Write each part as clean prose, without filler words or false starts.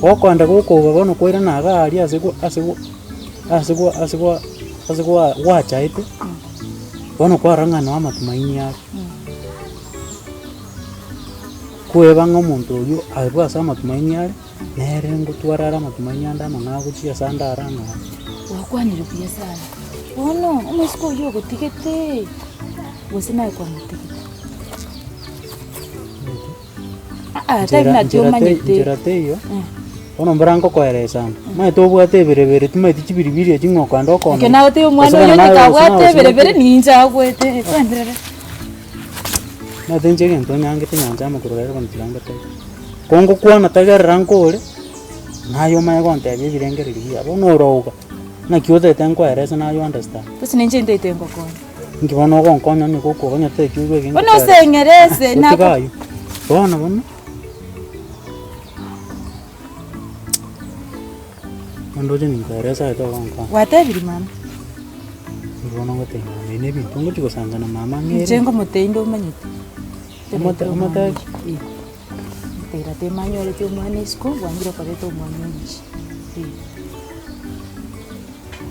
Gokoenda gokouga bono kwairana iga aria ase gwa ase gwa ase gwa ase gwa ase gwa gwachaete, bono kwarora ng'a noo amatumaini are. Kweba ng'a omonto oywo abwo ase amatumaini are, nere ngotwara are amatumaini ande amang'ao gochia ase ande are ang'ao. Gwakwanire buya sana. Bono omosike oyio ogotigete, gose naye kwamotigete? Aa, tari Nchera naki nchera tei omanyete. nchera teiyo, bono mbora ngokoeresa ande, omanyete obwate ebirebere timanyeti chibiribiri echi ng'a okogenda Ekero okoona nagotebia omwana gose oyo bono onye naye gose kabwate naye ebirebere osimekire. ninche agwete, kwenderere. Omanyete inche egento nyangete nyancha amo korwa rero bono tiga ngotebie, ko ngokwana tegerera nkore, naye omanye gontebia ebirengererio biago, bono oroga, naki otagete nkoerese naye o understand. Gose ninche ntaete ngokonya. Inki bono ogonkonya onye gokogonya totageti oigwe egento Bono oseng'erese Gotiga nako aywo. Bono bono. Ondoche ninkoeresa aye togonkonya. Gwatebirie mama? Inki bono ngotebia mama ebi nebinto ngochi gosansa na mama ng'ere. Inche ngomotebia inde omanyete. Omote omotebi? Eh. Motebia temanyoreti omwana isiko, bwangire koreta omwana omochie. Eh.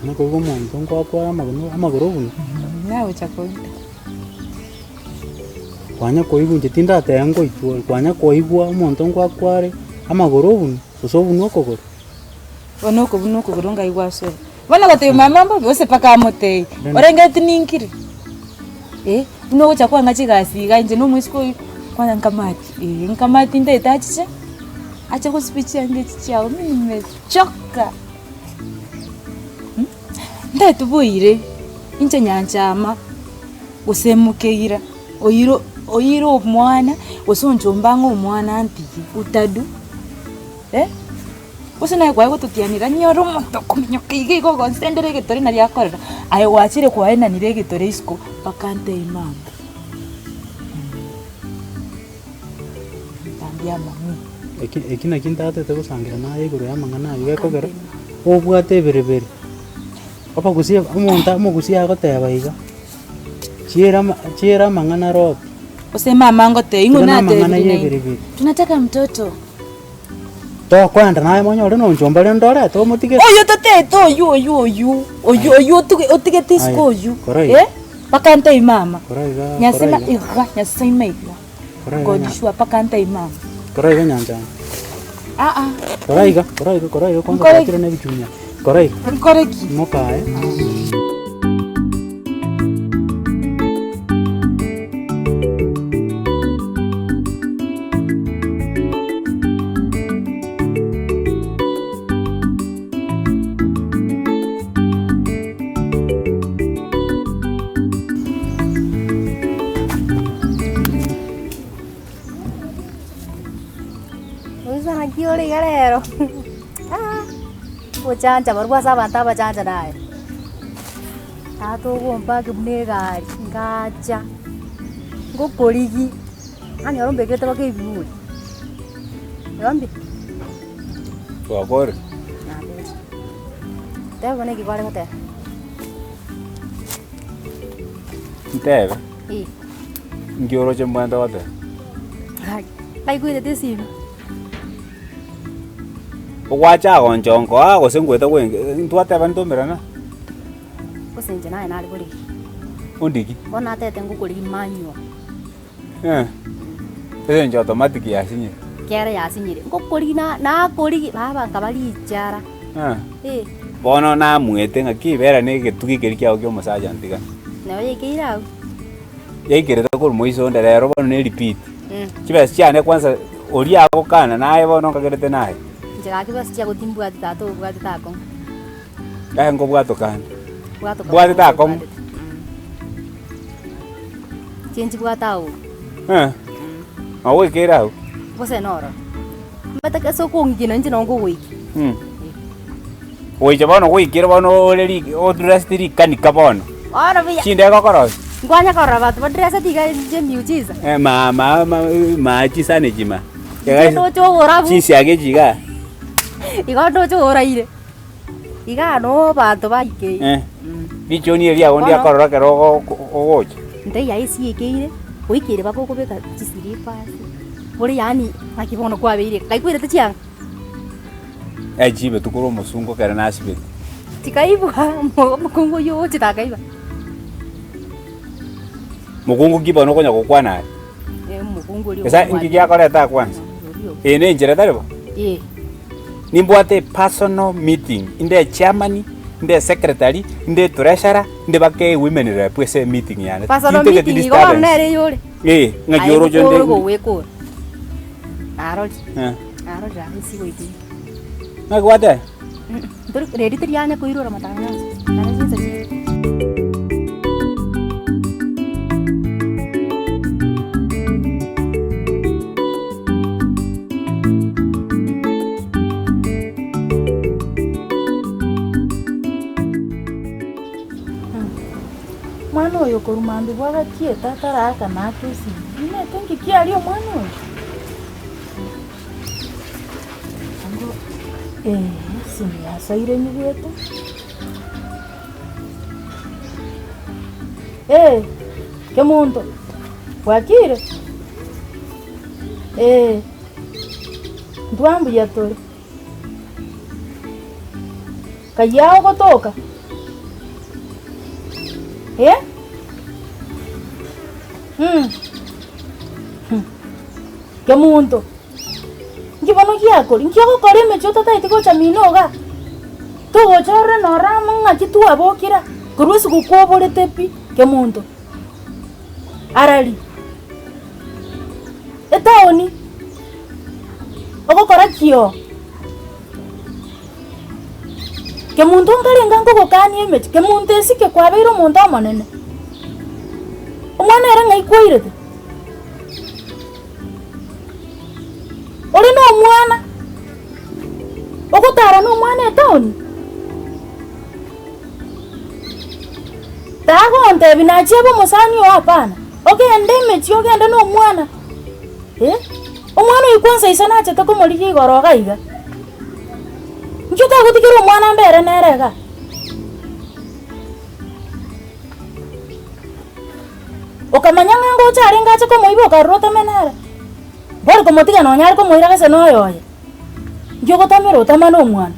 Onye koigwa omonto ngoakware amagoro amagoro buna. Nagocha koigwa. Kwanya koigwa inche tindateba ngoitwa ore, kwanya koigwa omonto ngoakware amagoro obunwe, gose obunwe okogoro. Bono okobunwa okogoro ngai gwasoa. Bono ogotebia mama mbobe gose mpaka amotebie, orenge tininkire? Eh, buna ogocha kwang'a chigasi iga inche na omoiseke oywo, kwanza nkamati, eh nkamati ntaete achiche, ache gosibia chianga echi chiago, mimi nimechoka. Ntaete boire, inche nyanchama, gose mokeira, oire oire omwana, gose onchomba ang'e omwana antige, utadu eh, gose naye kwaye gototianera nyore omonto okominyoka iga iga ogonsendera egetore naria akorera, aye gwachire kwaenanire egetore isiko mpaka ntebie mama, ntambia mami. Eki eki naki ntatete gosangira naye igoro y'amang'ana ayio gekogera, obwate ebirebere, obogusie omonto omogusie agoteba iga, chiira ama chiira amang'ana roti. Gose mama ngotebie ing'o Tiga na amang'ana natebirie naende, y'ebirebere. tunataka mtoto. Tokoenda naye monyore nonchomba rende orete omotigere. Oyio totete oyio oyio oyio oyio oyio otige otigete isiko Aye, oyio kora iga. eh, mpaka ntebie mama, Kora iga, kora nyasima iga. iga nyasaima iga. Kora iga God nya- sure mpaka ntebie mama. Kora iga nyanchama. Ah ah. Kora iga, kora iga, kora iga kwanza Nkore kwachire na ebichunya. Kora iga. Nkore ki? Imoka aye. Boigo naki ore iga rero ah, gochancha barabwo ase abanto abachancha naye. Tata ogompaki buna egari, ngacha, ngokorigia, yaani oro ombekete mpaka ebiburi, igo mbuya? Twakore. Nabeire. Teba bono eki kware goteba. Ntebe, Eh, nki oroche mbwenerete goteba? hai, naigwerete esimi. Ogwacha agonchonkoa gose ngoeta gwenge ntwateba ntomerana? Gose inche naye nare korigia. Ondigi. Bono natete ngokorigia manual. Eh, ase eng'encho automatic yasinyire. Kere yasinyire, ngokorigia na nakorigia baba nkaba richara. Eh. Eh. Bono namuete ng'aki bera na egetugi keria kiago kia omosacha ntiga. Nabo yaikeire abwo. Yaikerete korwa moiso onde rero bono ne repeat. Chibesa chiane kwanza oria agokana naye bono nkagerete naye. Inche gaki besa chiago timbwati tata obwatete akong'u. Aye nkobwatoka ande. Bwatoka Bwatete akong'u. Inche nchibwate agwo. Eh, ogoikere agwo. Gose nororo. Omanyete ase okong'ikina inche nabo nkogoikia. Goicha bono goikire bono ore ri odressed rikanika bono. Bono buya. Chindege okorosia. Nkwanya korora abanto badresseti iga inche emiujiza. Eh, ma ma ma machi sana echima. Inche ndoche oborabu. Chinsiaga echi igaa. Igo ndoche oraire. Igaa noo abanto baikeire. Eh. Richoni eria riago Bono- ndiakorora ekero ogo ogocha. Ntaiyo aye esiekeire, oikeire mpaka okobeka chislippers, bore yaani naki bono kwabeire, kaikwerete chianga? Echibetwe korwa omosungo ekero nasibete. Chikaibwa, omo- omokungu oyio ogochete akaiba. Mokungu ki bono okonya gokwana aye? Eh, omokungu oria Gose inki giakoreta kwanza? Oria o- Eye nenchera tari bo? Eh. Nimbwate epersonal meeting, inde echairman, inde esecretary, inde etreasurer, inde mpaka ewomen rep ase emeeting yane. Personal Tintageti meeting igo bono disturbance. nere eyore. Eh, ng'aki Aye oroche ore nde. gowekora. Narorire. Eh. Narorire aye ase goika ime. Ng'aki gwateba? Ntori reri torianya koirora matangazo. Nare chinsa chire. Omwana oyo korwa mambia bwagachiete ataraakana ake esimi, nimanyete nki kiaria omwana oyo? Ango eh, esimi yasoire nyigwete. Eh, kemonto, bwakire? Eh, ntwa mbuya tore. Kayia ogotoka? Eh? Mm. Hmm. Kemonto, nki bono giakori? Nki ogokora emechie otataeti gocha mino igaa? Togocha orore nore amo ng'aki twabokire korwa esugukuu oborete pi, kemonto. Arari, etaoni, ogokora ki oo? Kemonto nkarenge nkogokania emechie, kemonto esike kwabeire omonto omonene. Omwana ere ng'ai kwairete? Ore na omwana, ogotara na omwana etaoni? Tagontebia nachia abe omosani oo hapana, ogende emechie ogende na omwana eh, omwana oyio kwanza ise nachete komorigia igoro iga iga. Inki otagotigera omwana mbere nere igaa? Okamanya ng'a ngocha arenge ache komoiba okarora otame nere, mbori komotiga nonya are komoira gese na oyoye, inki ogotamera otama na omwana?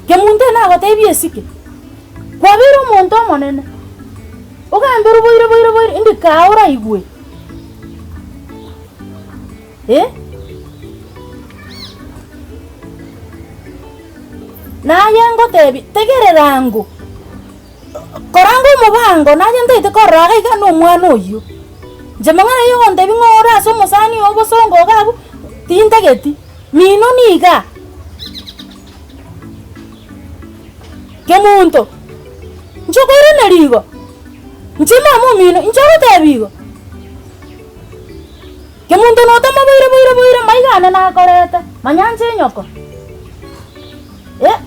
Kemunto ere nagotebia esike, kwabeire omonto omonene, ogamberwe boire boire boire indi kaa oraigwe eh. Naye ngotebia, tegerera ango. Koranga omobango, naye ntaete korora iga iga nomwana oyio. Inche mang'ana ayio ogontebia ng'a ore ase omosani oo obosongo iga abwo, tintageti, mino niga. Kemunto, inche okoiraneria igo? Inche mama omino, inche ogotebia igo? Kemunto notama boire boire boire, maiga ane nakorete, manya nche enyoko. Eh.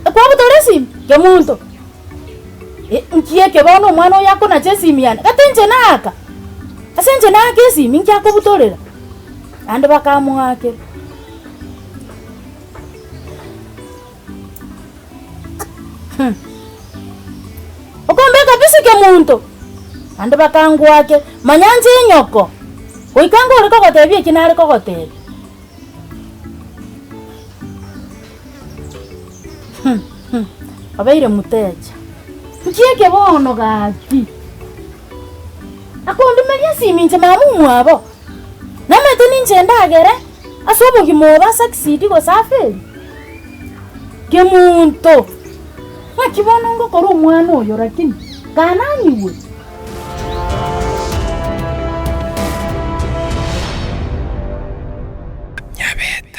Ekwabutora esimi? Kemunto, Eh, nki eke bono omwana oyo akonacha esimi yane? Gati inche naaka, ase inche naaka esimi nki akobutorera? Naende bakamoakera. Hmm. Okombeka bisi Kemunto? Naende bakangwakera, manya inche enyoko, goika ngore kogotebia eki nare kogotebia. Obeire mutecha. Nki eke bono gaki? Akondimeria esimi inche mama omwabo. Namanyete ninche ndagere ase obogima obo asucceed gose afail. Kemunto, ng'aki bono ngokora omwana oyo lakini kananyigwe?